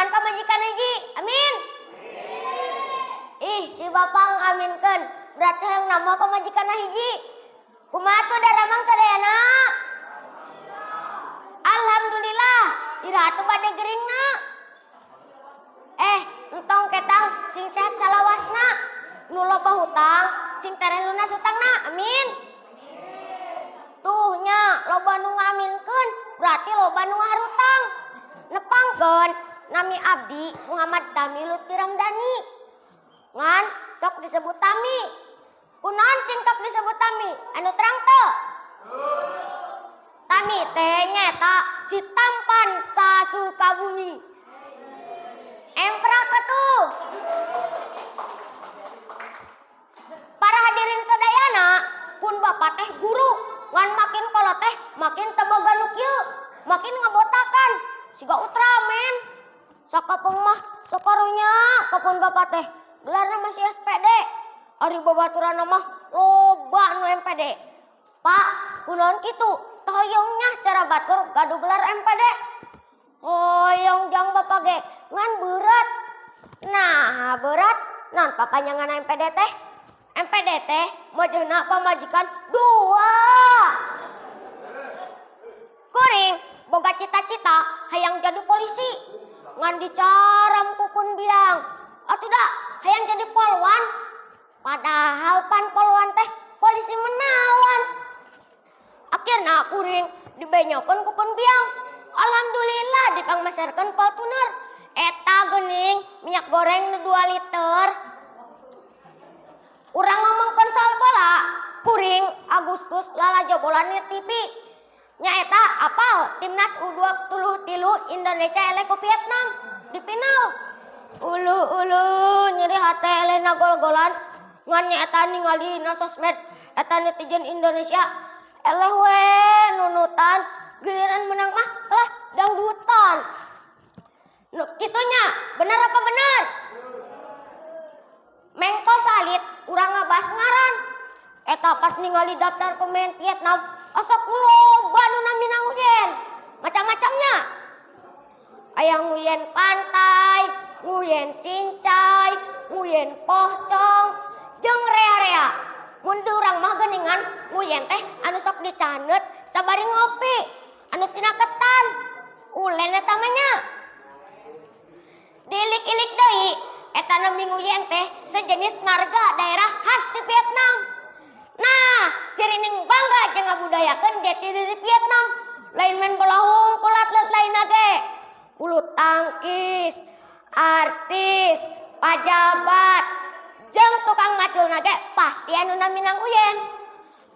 ngan pamajikan hiji. Amin. Ih, si bapak ngaminkeun, berarti hayang nambah pamajikan hiji. Kumaha tuh daramang sadayana? Alhamdulillah, iraha atuh bade geringna. Entong ketang sing sehat salawasna. Nu loba hutang sing tereh lunas hutangna. Amin. Tuh nya loba nu ngaminkeun, berarti loba nu ngarutang. Nepangkeun nami abdi Muhammad Tami Lutfi Ramdhani. Ngan sok disebut Tami. Kunaon cing sok disebut Tami? Anu terang teu? Tami teh nyaeta si tampan sa Sukabumi. Emprak atuh. Para hadirin sadayana, pun bapak teh guru, ngan makin kolot teh makin teu boga nu kieu, makin ngabotakan siga Ultraman. Sakapeung mah sakarunya ka pun bapak teh gelarna masih SPD. Ari babaturanna mah loba nu MPD. Pak, kunaon kitu? Teu hoyong nya cara batur gaduh gelar MPD. Hoyong jang bapak ge ngan berat. Nah, berat naon papanjangan MPD teh? MPD teh mojehna pamajikan dua. Kuring boga cita-cita hayang jadi polisi. Ngan dicaram ku pun biang. Atuh da hayang jadi polwan. Padahal pan polwan teh polisi menawan. Akhirna kuring dibenyokeun ku pun biang. Alhamdulillah dipangmeserkeun Fortuner. Eta geuning minyak goreng nu 2 liter. Urang ngomongkeun soal bola, kuring Agustus lalajo bola di TV. Nyaeta apal timnas U23 Indonesia eleh ku Vietnam di final. Ulu-ulu nyeri hate elehna gol-golan ngan nyaeta ningali na sosmed eta netizen Indonesia eleh we nunutan giliran menang mah kalah dangdutan. Nu kitunya bener apa bener? Mengko salit urang ngabahas ngaran. Eta pas ningali daftar pemain Vietnam asa loba nu namina Nguyen. Macam-macamnya. Aya Nguyen Pantai, Nguyen Sincai, Nguyen Pocong, jeung rea-rea. Mun di urang mah geuningan Nguyen teh anu sok dicaneut sabari ngopi, anu tina ketan. Ulen eta mah nya. Diilik-ilik deui, eta nami Nguyen teh sejenis marga daerah khas di Vietnam. Nah, cirining bangga jeung ngabudayakeun jati diri Vietnam. Lain main bola hungkul atlet lainna ge. Bulu tangkis, artis, pajabat, jeung tukang maculna ge pasti anu namina Nguyen.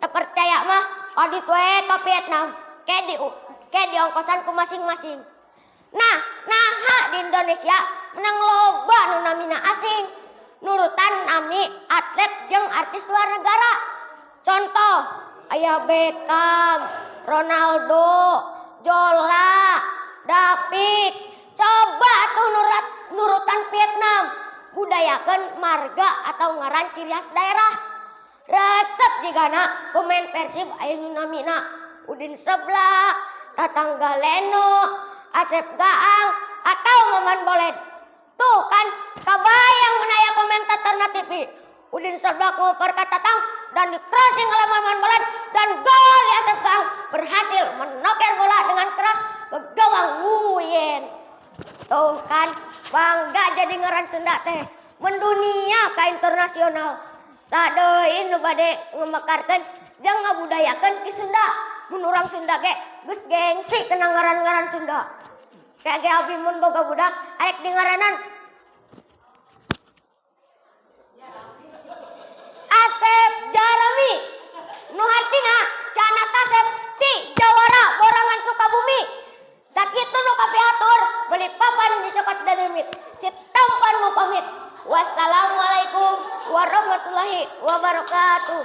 Teu percaya mah kadit we ka Vietnam, ke diongkosan ku masing-masing. Nah, naha di Indonesia menang loba nu namina asing. Nurutan nami atlet jeung artis luar negara. Contoh, aya Beckham, Ronaldo, Zola, David. Coba tuh nurutan Vietnam, budayakeun marga atau ngaran ciri khas daerah. Resep jigana pemain Persib aya nu namina Udin Seblak, Tatang Galeno, Asep Gaang, atau Maman Boled. Tuh kan kabayang mun aya komentator na TV. Udin Seblak ngoper ka Tatang dan di crossing oleh Maman Boled dan gol di Asep Gaang berhasil menoker bola dengan keras ke gawang Nguyen. Tuh kan bangga jadi ngaran Sunda teh mendunia ka internasional. Sadeui nu bade ngemekarkeun jeung ngabudayakeun ki Sunda. Mun urang Sunda ge geus gengsi kana ngaran-ngaran Sunda. Kayak ge abi mun boga budak arek di ngaranan Asep Jarami. Nu hartina si anak Asep ti Jawara Borangan Sukabumi. Sakitu nu kapihatur beli papan dicokot dalemit. Si tampan mau pamit. Wassalamualaikum warahmatullahi wabarakatuh.